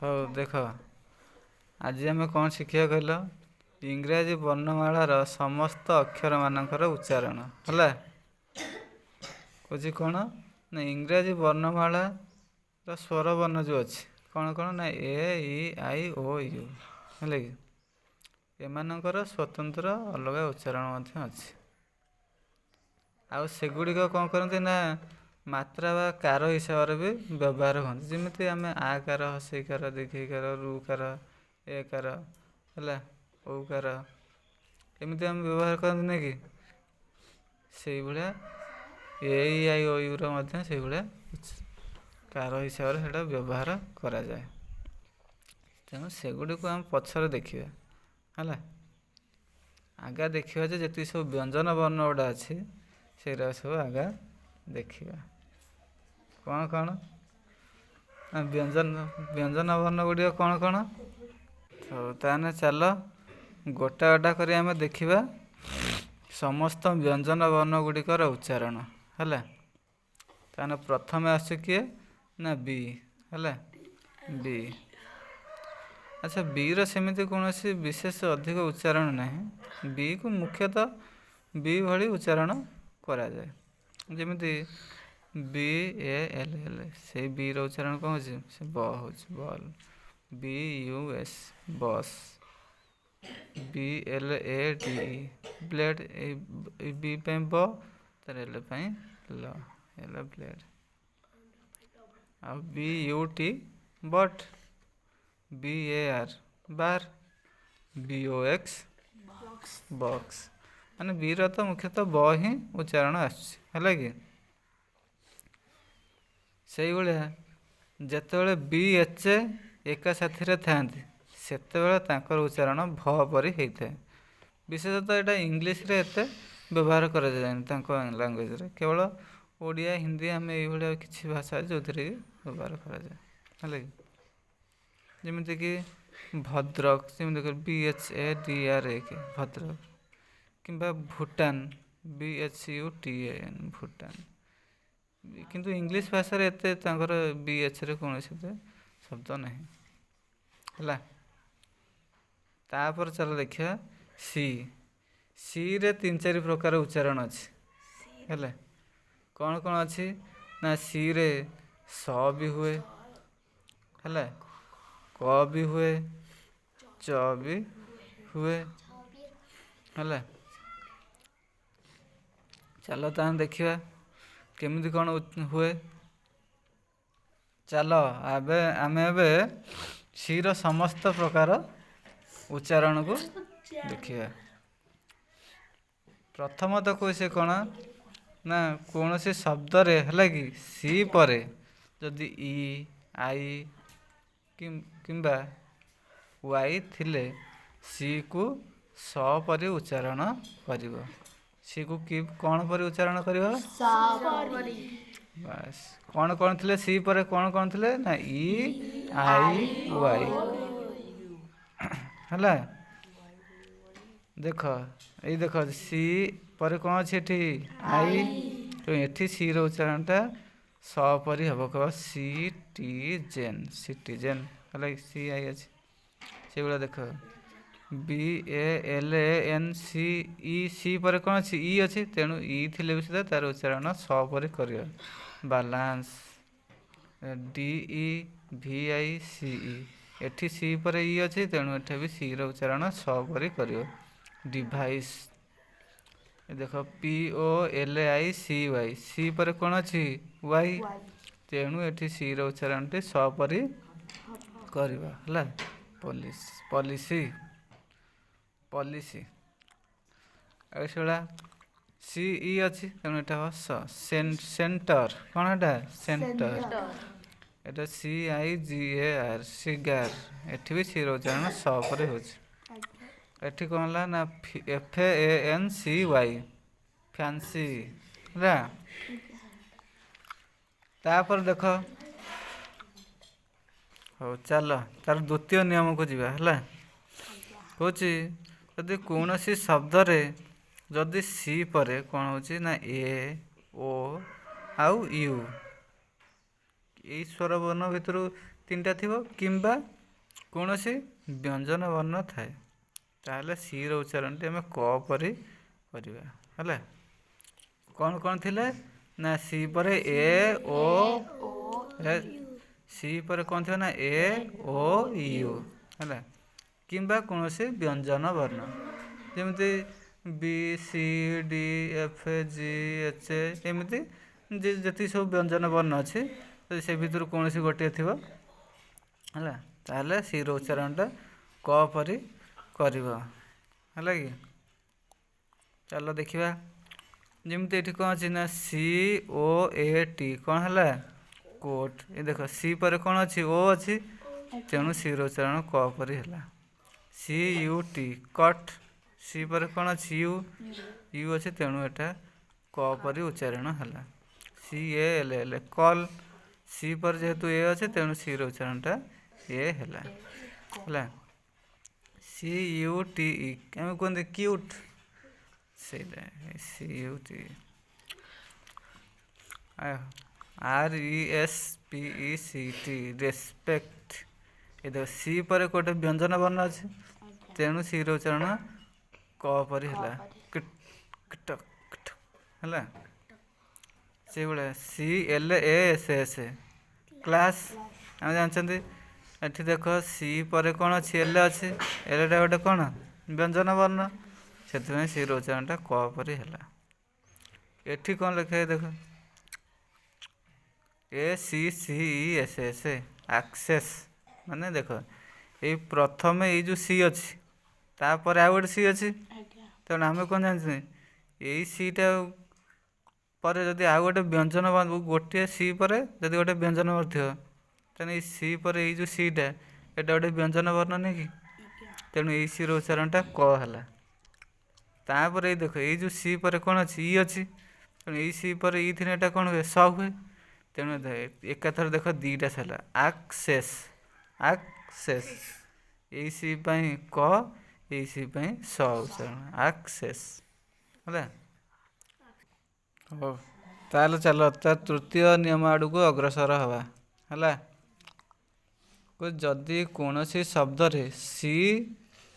ହଉ ଦେଖ, ଆଜି ଆମେ କ'ଣ ଶିଖିବା କହିଲ? ଇଂରାଜୀ ବର୍ଣ୍ଣମାଳାର ସମସ୍ତ ଅକ୍ଷରମାନଙ୍କର ଉଚ୍ଚାରଣ। ହେଲା, କହୁଛି କ'ଣ ନା ଇଂରାଜୀ ବର୍ଣ୍ଣମାଳାର ସ୍ୱରବର୍ଣ୍ଣ ଯେଉଁ ଅଛି, କ'ଣ କ'ଣ ନା ଏ, ଇ, I, O, you, ହେଲା କି? ଏମାନଙ୍କର ସ୍ୱତନ୍ତ୍ର ଅଲଗା ଉଚ୍ଚାରଣ ମଧ୍ୟ ଅଛି। ଆଉ ସେଗୁଡ଼ିକ କ'ଣ କରନ୍ତି ନା ମାତ୍ରା ବା କାର ହିସାବରେ ବି ବ୍ୟବହାର ହୁଅନ୍ତି। ଯେମିତି ଆମେ ଆକାର, ହସେଇକାର, ଦୀର୍ଘଈକାର, ରୁକାର, ଏକାର, ହେଲା, ଔକାର, ଏମିତି ଆମେ ବ୍ୟବହାର କରନ୍ତି ନାଇଁ କି? ସେଇଭଳିଆ ଏ, ଇ, I, O, your ମଧ୍ୟ ସେଇଭଳିଆ କାର ହିସାବରେ ସେଇଟା ବ୍ୟବହାର କରାଯାଏ। ତେଣୁ ସେଗୁଡ଼ିକୁ ଆମେ ପଛରେ ଦେଖିବା। ହେଲା, ଆଗା ଦେଖିବା ଯେ ଯେତିକି ସବୁ ବ୍ୟଞ୍ଜନ ବର୍ଣ୍ଣ ଗୁଡ଼ା ଅଛି, ସେଇଟା ସବୁ ଆଗା ଦେଖିବା। କ'ଣ କ'ଣ ନା ବ୍ୟଞ୍ଜନ ବର୍ଣ୍ଣ ଗୁଡ଼ିକ କ'ଣ କ'ଣ। ହଉ, ତାହେଲେ ଚାଲ ଗୋଟା ଗୋଟା କରି ଆମେ ଦେଖିବା ସମସ୍ତ ବ୍ୟଞ୍ଜନ ବର୍ଣ୍ଣ ଗୁଡ଼ିକର ଉଚ୍ଚାରଣ। ହେଲା, ତାହେଲେ ପ୍ରଥମେ ଆସୁଛି କିଏ ନା ବି। ହେଲା, ବି। ଆଚ୍ଛା, ବିର ସେମିତି କୌଣସି ବିଶେଷ ଅଧିକ ଉଚ୍ଚାରଣ ନାହିଁ। ବିକୁ ମୁଖ୍ୟତଃ ବି ଭଳି ଉଚ୍ଚାରଣ କରାଯାଏ। ଯେମିତି ବି ଏ ଏଲ୍ ଏଲ୍, ସେଇ ବିର ଉଚ୍ଚାରଣ କ'ଣ ହେଉଛି? ସେ ବ ହେଉଛି, ball. B U S, bus. B L A D E, blade. ଏଇ ବି ପାଇଁ ବ, ତାର ଏଲ୍ ପାଇଁ ଲ, ଏଲ୍, ବ୍ଲେଡ୍। ଆଉ ବି U T, but. B ଏ ଆର୍, ବାର। ବି ଓ ଏକ୍ସ, ବକ୍ସ। ମାନେ ବିର ତ ମୁଖ୍ୟତଃ ବ ହିଁ ଉଚ୍ଚାରଣ ଆସୁଛି। ହେଲା କି? ସେଇଭଳିଆ ଯେତେବେଳେ ବି ଏଚ୍ ଏକା ସାଥିରେ ଥାଆନ୍ତି, ସେତେବେଳେ ତାଙ୍କର ଉଚ୍ଚାରଣ ଭ ପରି ହେଇଥାଏ। ବିଶେଷତଃ ଏଇଟା ଇଂଲିଶରେ ଏତେ ବ୍ୟବହାର କରାଯାଏନି ତାଙ୍କ ଲାଙ୍ଗୁଏଜରେ। କେବଳ ଓଡ଼ିଆ, ହିନ୍ଦୀ, ଆମେ ଏଇଭଳିଆ କିଛି ଭାଷା ଯେଉଁଥିରେ କି ବ୍ୟବହାର କରାଯାଏ। ହେଲା କି? ଯେମିତିକି ଭଦ୍ରକ, ଯେମିତି B H A D R A K, Bhadrak, କିମ୍ବା Bhutan, B H U T A N, Bhutan. କିନ୍ତୁ ଇଂଲିଶ ଭାଷାରେ ଏତେ ତାଙ୍କର ବି ଏଚ୍ରେ କୌଣସି ଏତେ ଶବ୍ଦ ନାହିଁ। ହେଲା, ତାପରେ ଚାଲ ଦେଖିବା ସି। ସିରେ ତିନି ଚାରି ପ୍ରକାର ଉଚ୍ଚାରଣ ଅଛି। ହେଲା, କ'ଣ କ'ଣ ଅଛି ନା ସିରେ ସ ବି ହୁଏ, ହେଲା, କ ବି ହୁଏ, ଚ ବି ହୁଏ। ହେଲା, ଚାଲ ତାହେଲେ ଦେଖିବା କେମିତି କ'ଣ ହୁଏ। ଚାଲ ଏବେ ଆମେ ଏବେ ସିର ସମସ୍ତ ପ୍ରକାର ଉଚ୍ଚାରଣକୁ ଦେଖିବା। ପ୍ରଥମତଃ କହୁଛି କ'ଣ ନା କୌଣସି ଶବ୍ଦରେ, ହେଲା କି, ସି ପରେ ଯଦି ଇ, I କିମ୍ବା ୱାଇ ଥିଲେ ସିକୁ ସ ପରି ଉଚ୍ଚାରଣ କରିବ। ସିକୁ କି କ'ଣ ପରି ଉଚ୍ଚାରଣ କରିବ? ବାସ୍। କ'ଣ କ'ଣ ଥିଲେ? ସି ପରେ କ'ଣ କ'ଣ ଥିଲେ ନା ଇ, I, Y. ହେଲା, ଦେଖ, ଏଇ ଦେଖ, ସି ପରେ କ'ଣ ଅଛି ଏଠି? I. ତ ଏଠି ସିର ଉଚ୍ଚାରଣଟା ସ ପରି ହେବ। କହ ସି ଟି ଜେନ୍, ସିଟିଜେନ୍। ହେଲା, ସି I ଅଛି। ସେଇଭଳିଆ ଦେଖ, B A L A N C E, C ପରେ କ'ଣ ଅଛି? ଇ ଅଛି। ତେଣୁ ଇ ଥିଲେ ବି ସୁଦ୍ଧା ତାର ଉଚ୍ଚାରଣ ସ ପରି କରିବ, balance. D E V I C E, ଏଠି ସି ପରେ ଇ ଅଛି, ତେଣୁ ଏଠି ବି ସିର ଉଚ୍ଚାରଣ ସ ପରି କରିବ, ଡିଭାଇସ୍। ଦେଖ, P O L I C Y, C ପରେ କ'ଣ ଅଛି? ୱାଇ। ତେଣୁ ଏଠି ସିର ଉଚ୍ଚାରଣଟି ସ ପରି କରିବା। ହେଲା, ପଲିସ, ପଲିସି, ପଲିସି। ଆଉ ସେଭଳିଆ ସି ଇ ଅଛି, ତେଣୁ ଏଟା ହେବ ସ, ସେଣ୍ଟର। କ'ଣ ଏଟା? ସେଣ୍ଟର। ଏଟା C I G A R, cigar. ଏଠି ବି ସିର ଉଚ୍ଚାରଣ ସ ପରେ ହେଉଛି। ଏଠି କ'ଣ ହେଲା ନା F A N C Y, fancy. ହେଲା, ତାପରେ ଦେଖ। ହଉ, ଚାଲ ତାର ଦ୍ୱିତୀୟ ନିୟମକୁ ଯିବା। ହେଲା, କହୁଛି ଯଦି କୌଣସି ଶବ୍ଦରେ ଯଦି ସି ପରେ କ'ଣ ହେଉଛି ନା ଏ, ଓ ଆଉ you, ଏଇ ସ୍ୱରବର୍ଣ୍ଣ ଭିତରୁ ତିନିଟା ଥିବ କିମ୍ବା କୌଣସି ବ୍ୟଞ୍ଜନ ବର୍ଣ୍ଣ ଥାଏ, ତାହେଲେ ସିର ଉଚ୍ଚାରଣଟି ଆମେ କ ପରି କରିବା। ହେଲା, କ'ଣ କ'ଣ ଥିଲେ ନା ସି ପରେ ଏ ଓ, ସି ପରେ କ'ଣ ଥିବ ନା ଏ ଓ you, ହେଲା, କିମ୍ବା କୌଣସି ବ୍ୟଞ୍ଜନ ବର୍ଣ୍ଣ, ଯେମିତି B C D F G H, ଏମିତି ଯେତିକି ସବୁ ବ୍ୟଞ୍ଜନ ବର୍ଣ୍ଣ ଅଛି, ଯଦି ସେ ଭିତରୁ କୌଣସି ଗୋଟିଏ ଥିବ, ହେଲା, ତାହେଲେ ସିର ଉଚ୍ଚାରଣଟା କ ପରି କରିବ। ହେଲା କି? ଚାଲ ଦେଖିବା। ଯେମିତି ଏଠି କ'ଣ ଅଛି ନା ସି ଓ ଏ ଟି, କ'ଣ ହେଲା? କୋଟ୍। ଏ ଦେଖ, ସି ପରେ କ'ଣ ଅଛି? ଓ ଅଛି, ତେଣୁ ସିର ଉଚ୍ଚାରଣ କ ପରି ହେଲା। C U T, cut. C ପରେ କ'ଣ ଅଛି? You, you ଅଛି, ତେଣୁ ଏଟା କ ପରି ଉଚ୍ଚାରଣ ହେଲା। C A L L, call. C ପରେ ଯେହେତୁ ଏ ଅଛି, ତେଣୁ ସିର ଉଚ୍ଚାରଣଟା ଏ ହେଲା। ହେଲା, ସି ୟୁ ଟି ଇ, ଆମେ କୁହନ୍ତି କ୍ୟୁଟ୍, ସେଇଟା C U T. R E S P E C T, respect. ଏ ଦେଖ, ସି ପରେ ଗୋଟେ ବ୍ୟଞ୍ଜନ ବର୍ଣ୍ଣ ଅଛି, ତେଣୁ ସିର ଉଚ୍ଚାରଣ କ ପରି ହେଲା, କଟ ହେଲା। ସେଇଭଳିଆ C L A S S, class, ଆମେ ଜାଣିଛନ୍ତି। ଏଠି ଦେଖ, ସି ପରେ କ'ଣ ଅଛି? ଏଲ୍ ଅଛି। ଏଲ୍ଟା ଗୋଟେ କ'ଣ? ବ୍ୟଞ୍ଜନ ବର୍ଣ୍ଣ, ସେଥିପାଇଁ ସିର ଉଚ୍ଚାରଣଟା କ ପରି ହେଲା। ଏଠି କ'ଣ ଲେଖା ଦେଖ, A C C E S S, access. ମାନେ ଦେଖ, ଏଇ ପ୍ରଥମେ ଏଇ ଯେଉଁ ସି ଅଛି, ତାପରେ ଆଉ ଗୋଟେ ସି ଅଛି, ତେଣୁ ଆମେ କ'ଣ ଜାଣିଛନ୍ତି? ଏଇ ସିଟା ପରେ ଯଦି ଆଉ ଗୋଟେ ବ୍ୟଞ୍ଜନ, ଗୋଟିଏ ସି ପରେ ଯଦି ଗୋଟେ ବ୍ୟଞ୍ଜନ ବର୍ଣ୍ଣ ଥିବ, ତେଣୁ ଏଇ ସି ପରେ ଏଇ ଯେଉଁ ସିଟା, ଏଇଟା ଗୋଟେ ବ୍ୟଞ୍ଜନ ବର୍ଣ୍ଣ ନୁହେଁ କି? ତେଣୁ ଏଇ ସିର ଉଚ୍ଚାରଣଟା କ ହେଲା। ତାପରେ ଏଇ ଦେଖ, ଏଇ ଯେଉଁ ସି ପରେ କ'ଣ ଅଛି? ଇ ଅଛି, ତେଣୁ ଏଇ ସି ପରେ ଇ ଥିଲେ ଏଇଟା କ'ଣ ହୁଏ? ସ ହୁଏ। ତେଣୁ ଏକାଥରେ ଦେଖ ଦୁଇଟା ହେଲା, ଆକ୍ସେସ୍, ଆକ୍ସେସ୍। ଏଇ ସି ପାଇଁ କ, ଏଇ ସି ପାଇଁ ସ ଉଚ୍ଚାରଣ, ଆକ୍ସେସ୍ ହେଲା। ହଉ, ତାହେଲେ ଚାଲ ତା ତୃତୀୟ ନିୟମ ଆଡ଼କୁ ଅଗ୍ରସର ହେବା। ହେଲା, ଯଦି କୌଣସି ଶବ୍ଦରେ ସି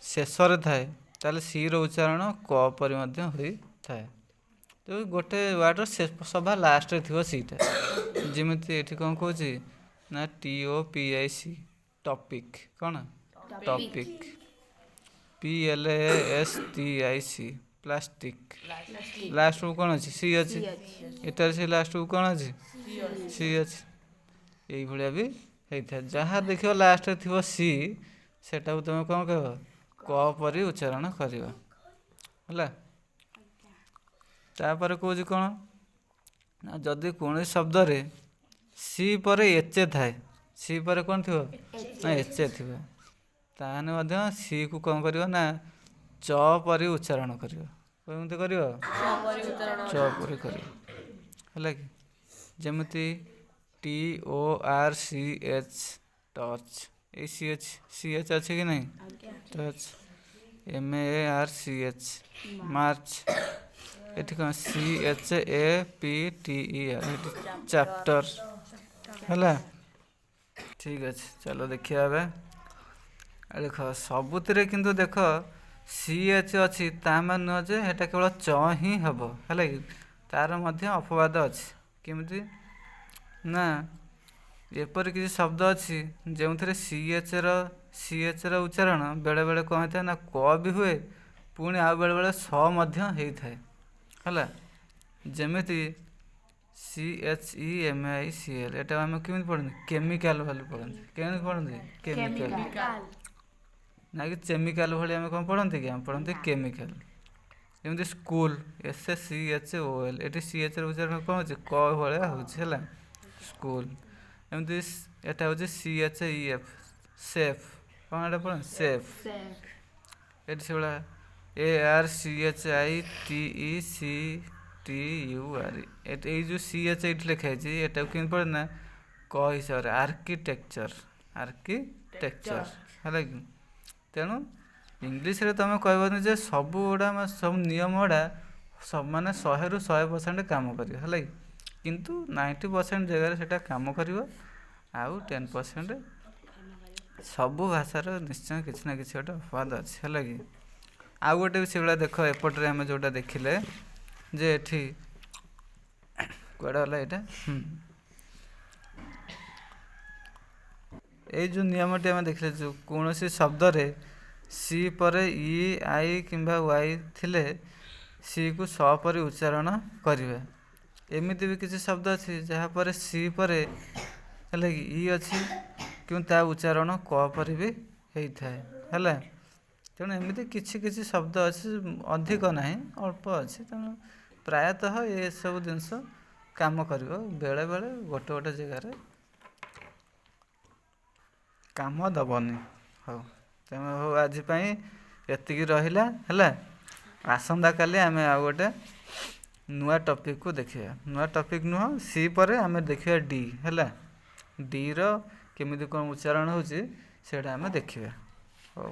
ଶେଷରେ ଥାଏ, ତାହେଲେ ସିର ଉଚ୍ଚାରଣ କ ପରି ମଧ୍ୟ ହୋଇଥାଏ। ତ ଗୋଟେ ୱାର୍ଡ଼ର ସଭା ଲାଷ୍ଟରେ ଥିବ ସିଟା, ଯେମିତି ଏଠି କ'ଣ କହୁଛି ନା T O P I C, topic. କ'ଣ? Topic. P L A S T I C, plastic. ଲାଷ୍ଟକୁ କ'ଣ ଅଛି? ସି ଅଛି। ଏଟାରେ ସେ ଲାଷ୍ଟକୁ କ'ଣ ଅଛି? ସି ଅଛି। ଏଇଭଳିଆ ବି ହେଇଥାଏ। ଯାହା ଦେଖିବ ଲାଷ୍ଟରେ ଥିବ ସି, ସେଟାକୁ ତୁମେ କ'ଣ କହିବ? କ ପରି ଉଚ୍ଚାରଣ କରିବ। ହେଲା, ତାପରେ କହୁଛି କ'ଣ ନା ଯଦି କୌଣସି ଶବ୍ଦରେ ସି ପରେ ଏଚ୍ ଥାଏ, ସି ପରେ କ'ଣ ଥିବ ନା ଏଚ୍ ଥିବ, ତାହେଲେ ମଧ୍ୟ ସିକୁ କ'ଣ କରିବ ନା ଚ ପରି ଉଚ୍ଚାରଣ କରିବ। କେମିତି କରିବ? ଚ ପରି କରିବ। ହେଲା କି? ଯେମିତି ଟି ଓ ଆର୍ ସି ଏଚ୍, ଟର୍ଚ୍ଚ। ଏଇ ସି ଏଚ୍, ସି ଏଚ୍ ଅଛି କି ନାହିଁ? Torch. M A R C H, March. ଏଠି କ'ଣ? C H A P T ଇ ଆର୍, ଏଠି ଚାପ୍ଟର ହେଲା। ଠିକ୍ ଅଛି, ଚାଲ ଦେଖିବା ଏବେ। ଦେଖ, ସବୁଥିରେ କିନ୍ତୁ ଦେଖ ସି ଏଚ୍ ଅଛି, ତା ମାନେ ନୁହଁ ଯେ ସେଟା କେବଳ ଚ ହିଁ ହେବ। ହେଲା କି? ତାର ମଧ୍ୟ ଅପବାଦ ଅଛି। କେମିତି ନା ଏପରି କିଛି ଶବ୍ଦ ଅଛି ଯେଉଁଥିରେ ସି ଏଚ୍ର ଉଚ୍ଚାରଣ ବେଳେବେଳେ କ'ଣ ହେଇଥାଏ ନା କ ବି ହୁଏ, ପୁଣି ଆଉ ବେଳେବେଳେ ସ ମଧ୍ୟ ହେଇଥାଏ। ହେଲା, ଯେମିତି C H E M I C L, ଏଟା ଆମେ କେମିତି ପଢ଼ନ୍ତି? କେମିକାଲ ଭଳି ପଢ଼ନ୍ତି। କେମିତି ପଢ଼ନ୍ତି? କେମିକାଲ, ନା କି ଚେମିକାଲ ଭଳି ଆମେ କ'ଣ ପଢ଼ନ୍ତି କି? ଆମେ ପଢ଼ନ୍ତି କେମିକାଲ। ଯେମିତି school, S C H O L, ଏଠି ସି ଏଚ୍ର ଉଚ୍ଚାରଣ କ'ଣ ହେଉଛି? କ ଭଳିଆ ହେଉଛି। ହେଲା, ସ୍କୁଲ। ଏମିତି ଏଟା ହେଉଛି C H E F, chef. କ'ଣ ଏଟା ପଢ଼ନ୍ତି? ସେଫ୍। ଏଠି ସେଭଳିଆ ଏ R C H I T E C T U ଆର୍, ଏଇ ଯେଉଁ ସି ଏଚ୍ ଏଇଠି ଲେଖା ହେଇଛି, ଏଟାକୁ କେମିତି ପଢ଼େ ନା କ ହିସାବରେ, ଆର୍କିଟେକ୍ଚର, ଆର୍କିଟେକ୍ଚର। ହେଲା କି? ତେଣୁ ଇଂଲିଶରେ ତୁମେ କହିବନି ଯେ ସବୁ ଗୁଡ଼ା, ସବୁ ନିୟମ ଗୁଡ଼ା ମାନେ 100ରୁ 100% କାମ କରିବ। ହେଲା କି? କିନ୍ତୁ 90% ଜାଗାରେ ସେଇଟା କାମ କରିବ, ଆଉ 10% ସବୁ ଭାଷାର ନିଶ୍ଚୟ କିଛି ନା କିଛି ଗୋଟେ ଅପବାଦ ଅଛି, ହେଲା କି? ଆଉ ଗୋଟେ ବି ସେଇଭଳିଆ ଦେଖ, ଏପଟରେ ଆମେ ଯେଉଁଟା ଦେଖିଲେ ଯେ ଏଠି କୁଆଡ଼େ ଗଲା ଏଇଟା। ଏଇ ଯେଉଁ ନିୟମଟି ଆମେ ଦେଖିଲେ, ଯେଉଁ କୌଣସି ଶବ୍ଦରେ ସି ପରେ ଇ, I କିମ୍ବା ୱାଇ ଥିଲେ ସିକୁ ସ ପରି ଉଚ୍ଚାରଣ କରିବା। ଏମିତି ବି କିଛି ଶବ୍ଦ ଅଛି ଯାହା ପରେ ସି ପରେ, ହେଲା କି, ଇ ଅଛି, କିନ୍ତୁ ତା ଉଚ୍ଚାରଣ କ ପରି ବି ହେଇଥାଏ, ହେଲା। ତେଣୁ ଏମିତି କିଛି କିଛି ଶବ୍ଦ ଅଛି, ଅଧିକ ନାହିଁ, ଅଳ୍ପ ଅଛି। ତେଣୁ ପ୍ରାୟତଃ ଏସବୁ ଜିନିଷ କାମ କରିବ, ବେଳେବେଳେ ଗୋଟେ ଗୋଟେ ଜାଗାରେ କାମ ଦେବନି। ହଉ, ତେଣୁ ହଉ, ଆଜି ପାଇଁ ଏତିକି ରହିଲା, ହେଲା। ଆସନ୍ତାକାଲି ଆମେ ଆଉ ଗୋଟେ ନୂଆ ଟପିକ୍କୁ ଦେଖିବା। ନୂଆ ଟପିକ୍ ନୁହଁ, ସି ପରେ ଆମେ ଦେଖିବା ଡି, ହେଲା। ଡିର କେମିତି କ'ଣ ଉଚ୍ଚାରଣ ହେଉଛି ସେଇଟା ଆମେ ଦେଖିବା। ହଉ।